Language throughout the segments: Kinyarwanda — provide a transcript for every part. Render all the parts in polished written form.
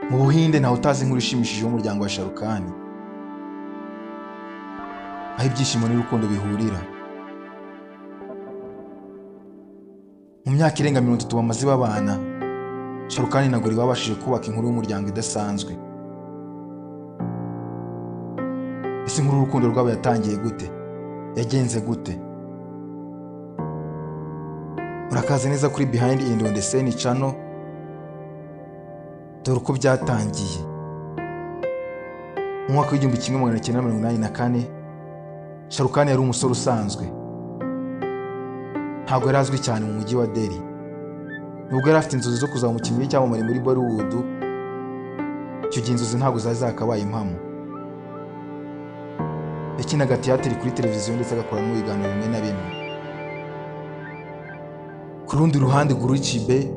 Mu Buhinde ntawe utazi inkuru ishimishije y'umuryango wa Sharukani, aho ibyishimo n'urukundo bihurira. Mu myaka irenga 30 bamaze babana, Sharukani na Guri babashije kubaka inkuru y'umuryango idasanzwe. Ese inkuru y'urukundo rwabo yatangiye gute? Yagenze gute? Murakaza neza kuri Behind and on the Scene channel. Dore uko byatangiye. Mu mwaka w'1984, Sharukani yari umusore usanzwe. Ntabwo yari azwi cyane mu mujyi wa Delhi. Nubwo yari afite inzozi zo kuzaba umukinnyi w'icyamamare muri Bollywood, icyo gihe inzozi ntabwo zari zakabaye impamo. Yakinaga tiyateri kuri televiziyo ndetse agakora n'ibiganiro bimwe na bimwe. Ku rundi ruhande, Guri Chibe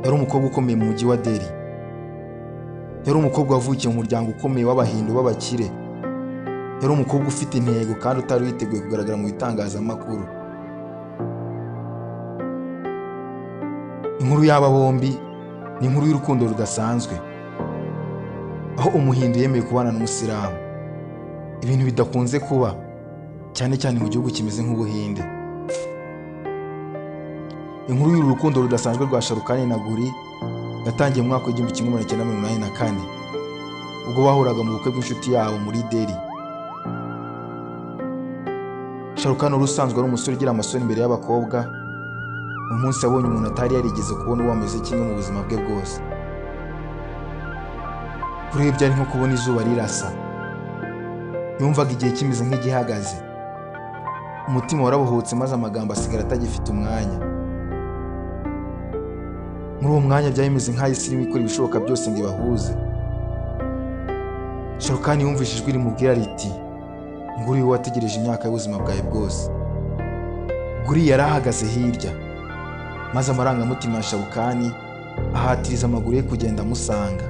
yari umukobwa ukomeye mu mujyi wa Delhi. Yari umukobwa wavukiye mu muryango ukomeye w'abahindu b'abakire. Yari umukobwa ufite intego kandi utari witeguye kugaragara mu bitangazamakuru. Inkuru y'aba bombi ni inkuru y'urukundo rudasanzwe, aho umuhindu yemeye kubana n'umusilamu, ibintu bidakunze kuba cyane cyane mu gihugu kimeze nk'Ubuhinde. Inkuru y'uru rukundo rudasanzwe rwa Sharukani na Guri yatangiye mu mwaka w'1984, ubwo bahuraga mu bukwe bw'inshuti yabo muri Delhi. Sharukani wari usanzwe ari umusore ugira amasoni imbere y'abakobwa, umunsi yabonye umuntu atari yarigeze kubona uwo ameze kimwe mu buzima bwe bwose. Kuri we byari nko kubona izuba rirasa. Yumvaga igihe kimeze nk'igihagaze. Umutima warabohotse maze amagambo asigara atagifite umwanya. Muri uwo mwanya byari bimeze nk'aho isi irimo ikora ibishoboka byose ngo ibahuze. Sharukani yumvise ijwi rimubwira riti: "Nguri wowe wategereje imyaka y'ubuzima bwawe bwose." Guri yari ahagaze hirya, maze amarangamutima ya Sharukani ahatiriza amaguru ye kugenda amusanga.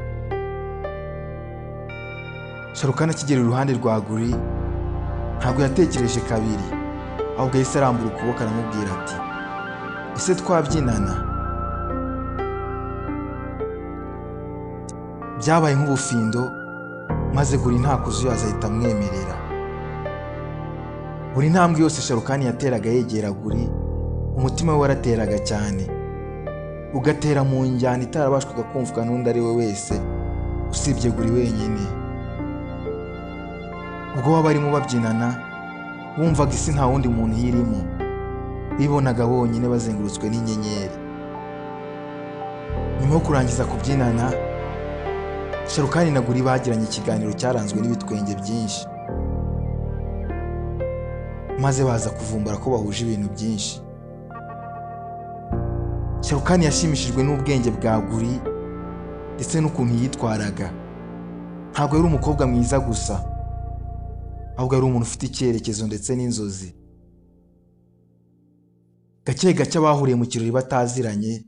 Sharukani akigera iruhande rwa Guri, ntabwo yatekereje kabiri, ahubwo yahise arambura ukuboko aramubwira ati: "Ese twabyinana?" Byabaye nk'ubufindo, maze Guri nta kuzuyaza ahita amwemerera. Buri ntambwe yose Sharukani yateraga yegera Guri, umutima we warateraga cyane, ugatera mu njyana itarabashwaga kumvwa n'undi ari we wese usibye Guri wenyine. Ubwo baba barimo babyinana, bumvaga isi nta wundi muntu irimo, bibonaga bonyine bazengurutswe n'inyenyeri. Nyuma yo kurangiza kubyinana, Sharukani na Guri bagiranye ikiganiro cyaranzwe n'ibitwenge byinshi, maze baza kuvumbura ko bahuje ibintu byinshi. Sharukani yashimishijwe n'ubwenge bwa Guri ndetse n'ukuntu yitwaraga. Ntabwo yari umukobwa mwiza gusa, ahubwo yari umuntu ufite icyerekezo ndetse n'inzozi. Gake gake bahuriye mu kirori bataziranye.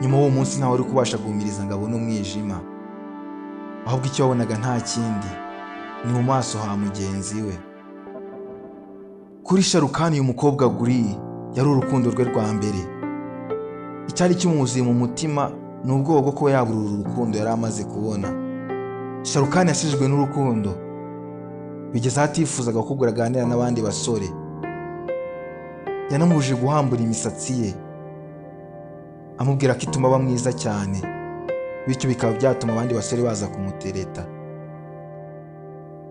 Nyuma y'uwo munsi ntawe wari kubasha guhumiriza ngo abone umwijima, ahubwo icyo wabonaga nta kindi ni mu maso ha mugenzi we. Kuri Sharukani uyu mukobwa Guri yari urukundo rwe rwa mbere. Icyari kimwuzuye mu mutima ni ubwoba bwo kuba yabura uru rukundo yari amaze kubona. Sharukani yasijwe n'urukundo bigeze aho atifuzaga ko Guri aganira n'abandi basore. Yanamubujije guhambura imisatsi ye, amubwira ko ituma aba mwiza cyane, bityo bikaba byatuma abandi basore baza kumutereta.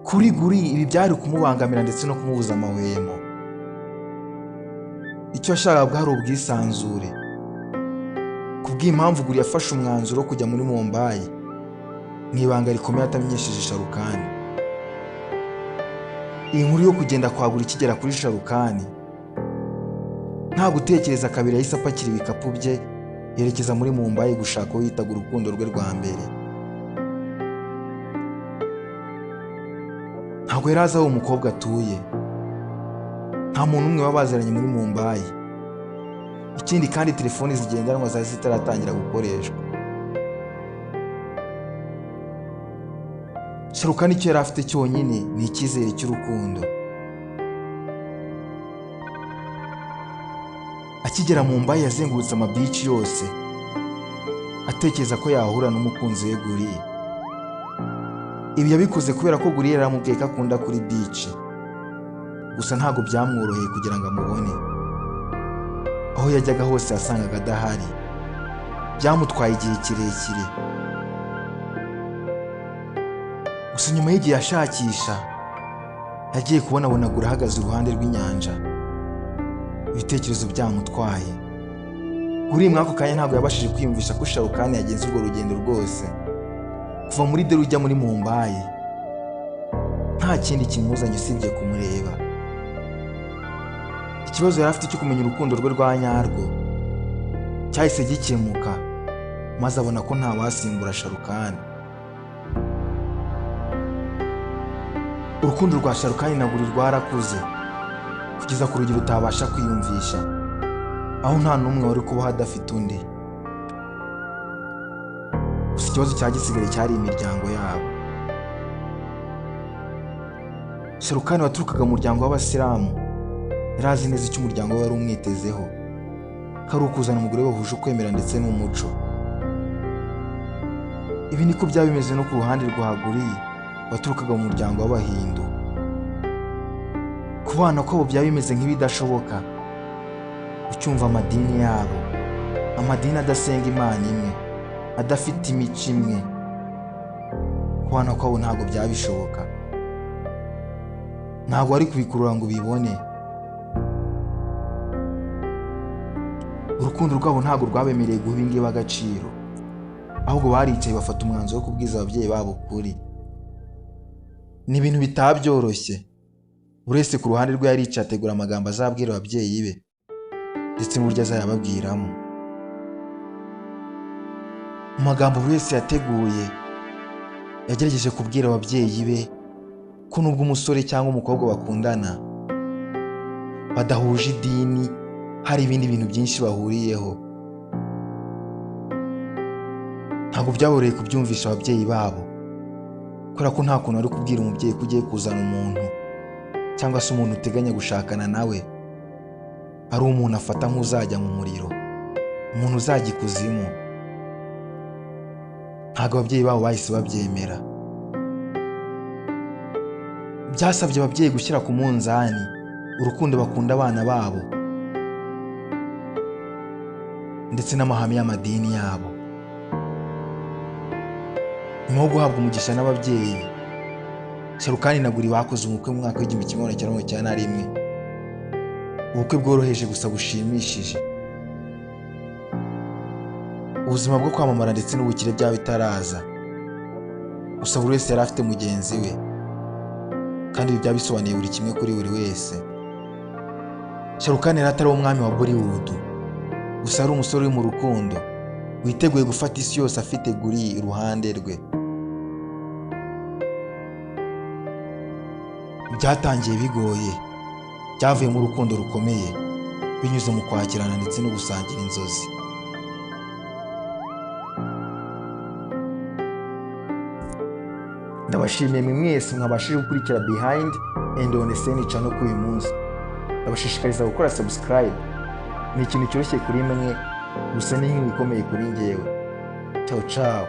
Kuri Guri ibi byari kumubangamira ndetse no kumubuza amahwemo. Icyo yashakaga bwari ubwisanzure. Kubw'impamvu Guri yafashe umwanzuro wo kujya muri Mumbai mu ibanga rikomeye atamenyesheje Sharukani. Iyi nkuru yo kugenda kwa Guri ikigera kuri Sharukani, nta gutekereza kabiri yahise apakira ibikapu bye yerekeza muri Mumbai gushaka uwo yitaga urukundo rwe rwa mbere. Ntabwo yari azi aho umukobwa atuye. Nta muntu umwe baba baziranye muri Mumbai. Ikindi kandi telefoni zigendanwa zari zitaratangira gukoreshwa. Sharukani icyo yari afite cyonyine ni icyizere cy'urukundo. Akigera Mumbai yazengurutse amabici yose, atekereza ko yahura n'umukunzi we Guri. Ibi yabikoze kubera ko Guri yaramubwiye ko akunda kuri beach. Gusa ntabwo byamworoheye kugira ngo amubone. Aho yajyaga hose yasangaga adahari. Byamutwaye igihe kirekire. Gusa nyuma y'igihe ashakisha, yagiye kubonabona Guri ahagaze iruhande rw'inyanja. Ibitekerezo byamutwaye. Guri muri ako kanya ntabwo yabashije kwiyumvisha ko Shahrukh yagenze urwo rugendo rwose, kuva muri Delhi ujya muri Mumbai, nta kindi kimuzanye usibye kumureba. Ikibazo yari afite cyo kumenya urukundo rwe rwa nyarwo cyahise gikemuka, maze abona ko nta wasimbura Shahrukh. Urukundo rwa Shahrukh na Guri rwarakuze kugeza ku rugero utabasha kwiyumvisha, aho nta n'umwe wari kubaho adafite undi. Gusa ikibazo cya gisigaye cyari imiryango yabo. Shahrukh waturukaga mu muryango w'Abasilamu yari azi neza icyo umuryango we wari umwitezeho, ko ari ukuzana umugore bahuje ukwemera ndetse n'umuco. Ibi niko byaba bimeze no ku ruhande rwa Guri waturukaga mu muryango w'Abahindu. Kubana kwabo byaba bimeze nk'ibidashoboka ucyumva amadini yabo, amadini adasenga Imana imwe, adafite imico imwe. Kubana kwabo ntabwo byabishoboka, ntabwo wari kubikurura ngo ubibone. Urukundo rwabo ntabwo rwabemereye guha ibingibi agaciro, ahubwo baricaye bafata umwanzuro wo kubwiza ababyeyi babo ukuri. Ni ibintu bitabyoroshye. Buri wese ku ruhande rwe yaricaye ategura amagambo azabwira ababyeyi be ndetse n'uburyo azayababwiramo. Mu magambo buri wese yateguye, yagerageje kubwira ababyeyi be ko nubwo umusore cyangwa umukobwa bakundana badahuje idini, hari ibindi bintu byinshi bahuriyeho. Ntabwo byaboroheye kubyumvisha ababyeyi babo, kubera ko nta kuntu wari kubwira umubyeyi ko ugiye kuzana umuntu cyangwa se umuntu uteganya gushakana nawe ari umuntu afata nk'uzajya mu muriro, umuntu uzajya ikuzimu. Ntabwo ababyeyi babo bahise babyemera. Byasabye ababyeyi gushyira ku munzani urukundo bakunda abana babo ndetse n'amahame y'amadini yabo. Nyuma yo guhabwa umugisha n'ababyeyi, Shahrukh na Guri bakoze ubukwe mu mwaka w'1991. Ubukwe bworoheje gusa bushimishije. Ubuzima bwo kwamamara ndetse n'ubukire byaba bitaraza, gusa buri wese yari afite mugenzi we, kandi ibi byaba bisobanuye buri kimwe kuri buri wese. Shahrukh yari atari umwami wa Bollywood, gusa ari umusore uri mu rukundo witeguye gufata isi yose afite Guri iruhande rwe. Byatangiye bigoye, byavuye mu rukundo rukomeye binyuze mu kwakirana ndetse no gusangira inzozi. Ndabashimiye mwe mwese mwabashije gukurikira Behind and on the Scene channel kuri uyu munsi. Ndabashishikariza gukora subscribe, ni ikintu cyoroshye kuri mwe, gusa ni inkunga ikomeye kuri njyewe. Ciao ciao.